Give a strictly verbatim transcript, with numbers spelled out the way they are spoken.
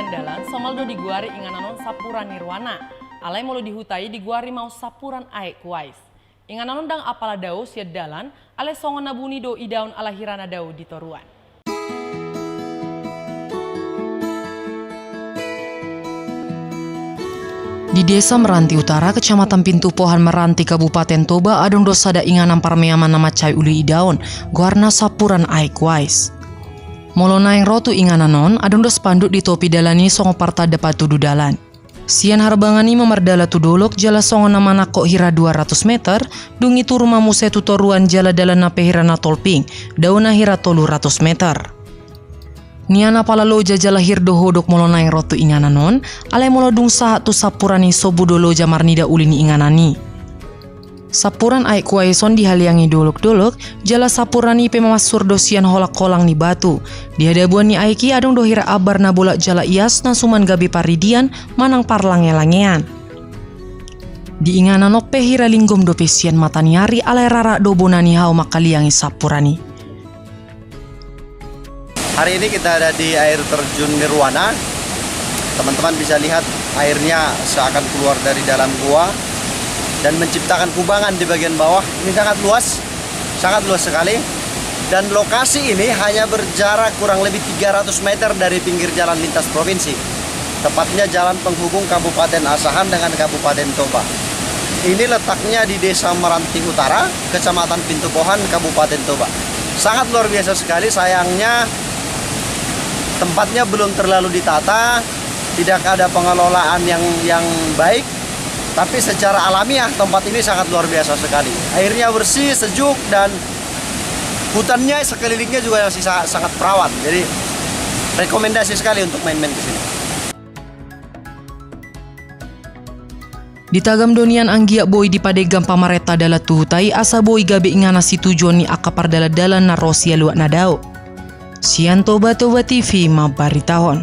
Dalan, somal do digoari inganan on Sampuran Nirwana. Alai molo di huta i digoari ma on Sampuran Aek Kuais. Inganan on ndang apala dao sian dalan, alai songon na buni do idaon ala hira na dao di toruan. Di Desa Meranti Utara, Kecamatan Pintu Pohan, Meranti, Kabupaten Toba, adong do sada inganan parmeaman na mansai uli idaon, goarna Sampuran Aek Kuais. Molo naeng ro tu inganan on, adong do spanduk di topi dalan i songon partanda patudu dalan. Sian harbangan i mamardala tu dolok jala songon na manangkok hira dua ratus meter, dung i turu ma muse tu toruan jala dalanna pe hira na tolping, daonna hira tolu ratus meter. Nian apala loja jala hir do hodok molo naeng ro tu inganan on, alai molo dung sahat tu Sampuran i sombu do loja marnida uli ni inganan i. Sampuran Aek Kuais on dihaliangi dolok-dolok, jala sampuran i pe mamansur do sian holang-holang ni batu. Di hadabuan ni aek i adong do hira ambar na bolak jala ias na suman gabe paridian manang parlangelangean. Di inganan on pe hira linggom dope sian mata ni ari alai rara do bona ni hau manghaliangi sampuran i. Hari ini kita ada di air terjun Nirwana. Teman-teman bisa lihat airnya seakan keluar dari dalam gua dan menciptakan kubangan di bagian bawah. Ini sangat luas, sangat luas sekali. Dan lokasi ini hanya berjarak kurang lebih tiga ratus meter dari pinggir jalan lintas provinsi. Tepatnya jalan penghubung Kabupaten Asahan dengan Kabupaten Toba. Ini letaknya di Desa Meranti Utara, Kecamatan Pintu Pohan, Kabupaten Toba. Sangat luar biasa sekali, sayangnya tempatnya belum terlalu ditata, tidak ada pengelolaan yang yang baik, tapi secara alamiah tempat ini sangat luar biasa sekali. Airnya bersih, sejuk, dan hutannya sekelilingnya juga masih sa- sangat perawan. Jadi rekomendasi sekali untuk main-main ke sini. Ditagam do nian anggiat boi dipadenggan pamarenta dalan tu huta i asa boi gabe inganan situjuon ni angka pardalan-dalan na ro sian luat na dao. Sian Toba, Toba T V mambaritahon.